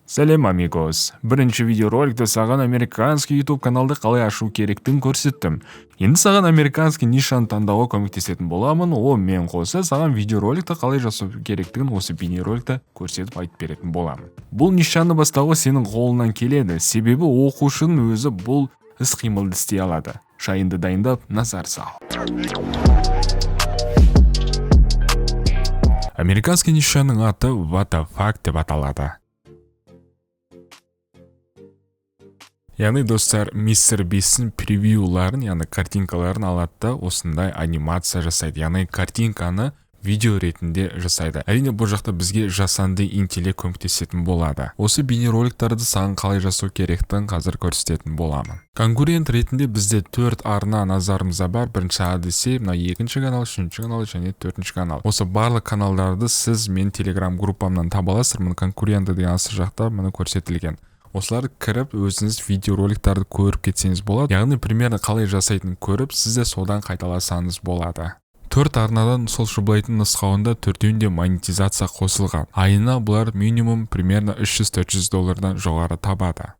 Сәлем, амигос! Бірінші видеороликте саған американский YouTube каналды қалай ашу керектігін көрсеттім. Енді саған американский нишаны таңдауға көмектесетін боламын. О, мен қоса саған видеороликті қалай жасау керектігін осы бейнероликте көрсетіп айтып беретін боламын. Бұл нишаны бастауға сенің қолыңнан келеді, себебі оқушының өзі бұл іс қимылды істей алады. Шайыңды дайындап, назар сал. Американский нишаның аты What the fuck деп аталады. Яғни, достар, Мистер Бистің превьюларын, яғни картинкаларын алады да, осындай анимация жасайды. Яғни картинканы видео ретінде жасайды. Әрине, бұл жақта бізге жасанды интеллект көмектесетін болады. Осы бейнероликтарды саған қалай жасау керектігін қазір көрсететін боламын. Конкурент ретінде бізде төрт арна назарымызда бар. Бірінші Одиссей, мына екінші канал, үшінші канал және төртінші канал. Осы барлық каналдарды сіз мен Telegram группамнан таба аласыздар. Міне, конкуренты деген асты жақта міне көрсетілген. Осыларды кіріп, өзіңіз видеороликтарды көріп кетсеңіз болады. Яғни примерно қалай жасайтынын көріп, сіз де содан қайталасаңыз болады. Төрт арнадан сол Шублайтың нұсқауында төртеуінде монетизация қосылған. Айына бұлар минимум примерно 300-400 доллардан жоғары табады.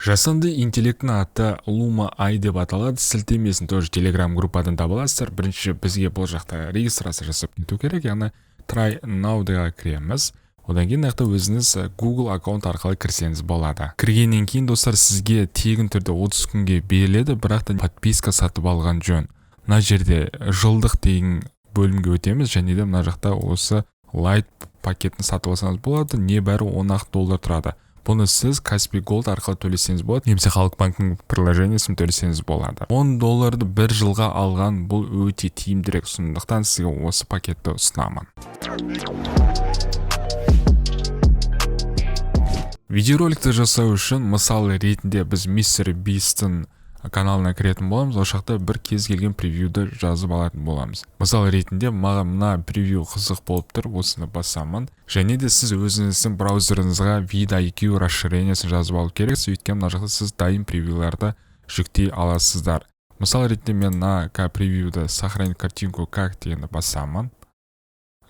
Жасанды интеллекттің аты Luma AI деп аталады. Сілтемесін тоже Telegram группадан таба аласыздар. Бірінші бізге бұл жақта регистрация жасап кету керек, яғни Try Now-ға кіреміз. Одан кейін мына жақта өзіңіз Google аккаунт арқылы кірсеңіз болады. Кіргеннен кейін, достар, сізге тегін түрде 30 күнге беріледі, бірақ та подписка сатып алған жөн. Мына жерде жылдық деген бөлімге өтеміз және де мына жақта осы Lite пакетін сатып алсаңыз болады. Небәрі 10 доллар тұрады. Бұны сіз Kaspi Gold арқылы төлесеңіз болады, немесе Халық банктің приложениесін төлесеңіз болады. 10 долларды бір жылға алған бұл өте тиімдірек, сондықтан сізге осы пакетті ұсынамын. Видеороликті жасау үшін мысал ретінде біз Мистер Бистің каналына кіретін боламыз. Ол жақта бір кез келген превьюді жазып алатын боламыз. Мысал ретінде маған мына превью қызық болып тұр, осыны басамын. Және де сіз өзіңіздің браузеріңізға vidIQ расширениесін жазып алу керексіз, өйткені мына жақта сіз дайын превьюларды жүктей аласыздар. Мысал ретінде мен мына превьюді сохранить картинку как дегенді басамын.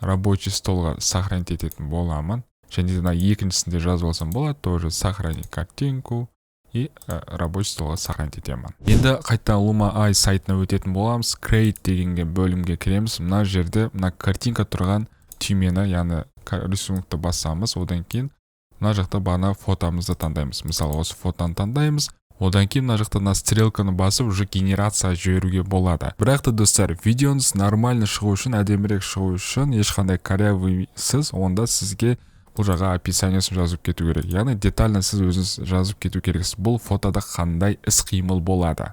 Рабочий столға сохранить ететін боламын. Және де мына екіншісінде жазып алсам болады, тоже сохранить картинку и рабочий столға сохранить етемін. Енді қайтадан Luma AI сайтына өтетін боламыз. Create дегенге бөлімге кіреміз. Мына жерде мына картинка тұрған түймені, яғни рисунокты басамыз. Одан кейін мына жақта бағана фотомызды таңдаймыз. Мысалы, осы фотоны таңдаймыз. Одан кейін мына жақта мына стрелканы басып, уже генерация жіберуге болады. Бірақ та, достар, видеоңыз нормально шығу үшін, әдемірек шығу үшін, ешқандай корявыйсыз, онда сізге бұл жаққа описаниесін жазып кету керек. Яғни детально сіз өзіңіз жазып кету керексіз. Бұл фотода қандай іс-қимыл болады.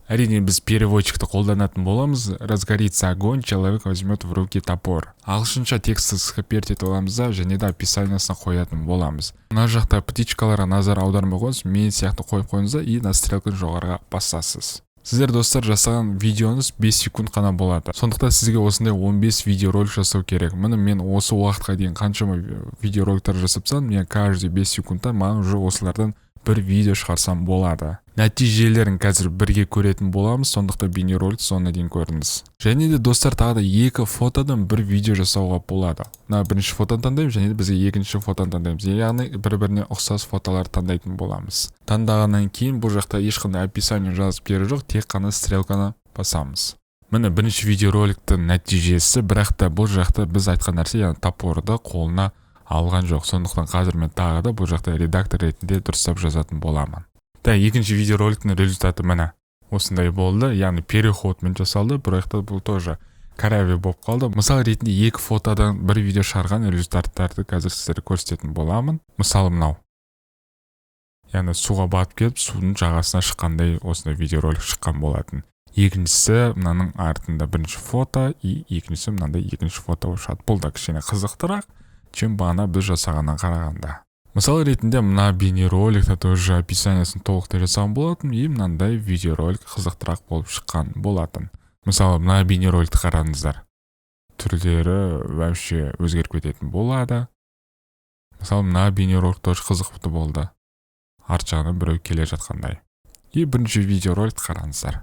Әрине, біз переводчикті қолданатын боламыз. Разгорится огонь, человек возьмет в руки топор. Ағылшынша текстті скопировать етіп аламыз да, және де описаниясына қоятын боламыз. Мына жақта птичкаларға назар аудармай қойыңыз, мен сияқты қойып қойыңыз да, и мына стрелканы жоғарыға басасыз. Сіздер, достар, жасаған видеоңыз 5 секунд қана болады. Сондықтан сізге осындай 15 видеоролик жасау керек. Міне, мен осы уақытқа дейін қаншама видеороликтар жасап тастадым. Мен каждый 5 секундта маған уже осылардан бір видео шығарсам болады. Нәтижелерін қазір бірге көретін боламыз, сондықтан бейнероликті соңына дейін көріңіз. Және де, достар, тағы да екі фотодан бір видео жасауға болады. Мына бірінші фотоны таңдаймыз және де бізге екінші фотоны таңдаймыз. Яғни бір-біріне ұқсас фотолар таңдайтын боламыз. Таңдағаннан кейін бұл жақта ешқандай описание жазып керегі жоқ, тек қана стрелканы басамыз. Міне, бірінші видеороликтің нәтижесі, бірақ та бұл жақта біз айтқан нәрсе, яғни топорды қолына алған жоқ. Сондықтан қазір мен тағы да бұл жақта редактор ретінде дұрыстап жазатын боламын. Да, екінші видеороликтің результаты міне осындай болды, яғни переходмен жасалды, бірақ та бұл тоже корявый болып қалды. Мысал ретінде екі фотодан бір видео шығарған результаттарды қазір сіздерге көрсететін боламын. Мысалы, мынау, яғни суға батып кетіп, судың жағасына шыққандай осындай видеоролик шыққан болатын. Екіншісі мынаның артында бірінші фото, и екіншісі мынандай екінші фото болып шығады. Бұл да кішкене қызықтырақ, чем бағана біз жасағаннан қарағанда. Мысал ретінде мына бейнероликті тоже описаниясын толықтай жасаған болатын, и мынандай видеоролик қызықтырақ болып шыққан болатын. Мысалы, мына бейнероликті қараңыздар. Түрлері вообще өзгеріп кететін болады. Мысалы, мына бейнеролик тоже қызықты болды. Арт жағынан біреу келе жатқандай. И бірінші видеороликті қараңыздар.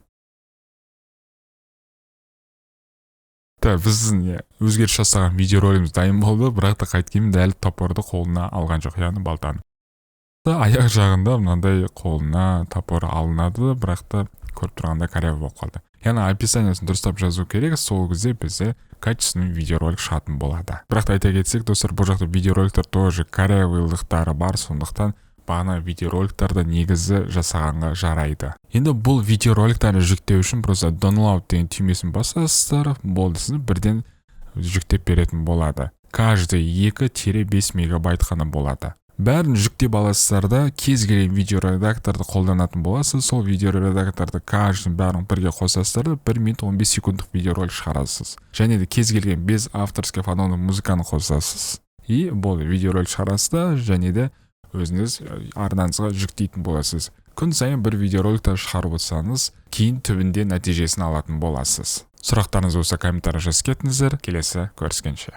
Так, біздің өзгеріс жасаған видеоролигіміз дайын болды, бірақ та қайткенмен дәл топорды қолына алған жоқ, яғни балтаны. Аяқ жағында мынандай қолына топор алынады, бірақ та көріп тұрғандай корявый болып қалды. Яғни описаниясын дұрыстап жазу керек, сол кезде бізде качественный видеоролик шығатын болады. Бірақ та айта кетсек, достар, бұл жақта видеороликтер тоже корявыйлықтары бар, сондықтан бағана видеороликтарды негізі жасағанға жарайды. Енді бұл видеороликтарды жүктеу үшін просто «Download» деген түймесін басасыздар, болды, сізді бірден жүктеп беретін болады. Каждый 2-5 мегабайт қана болады. Бәрін жүктеп аласыздар да, кез келген видеоредакторды қолданатын боласыз. Сол видеоредакторды каждый бәрін бірге қосасыздар да, 1 минут 15 секундтық видеоролик шығарасыз. Және де кез келген без авторский фоновый музыканы қосасыз, и болды, видеоролик шығарасыз да, және де өзіңіз арнаңызға жүктейтін боласыз. Күн сайын бір видеороликтер шығарып отырсаңыз, кейін түбінде нәтижесін алатын боласыз. Сұрақтарыңыз болса, комментарий жазып кетіңіздер. Келесі көріскенше!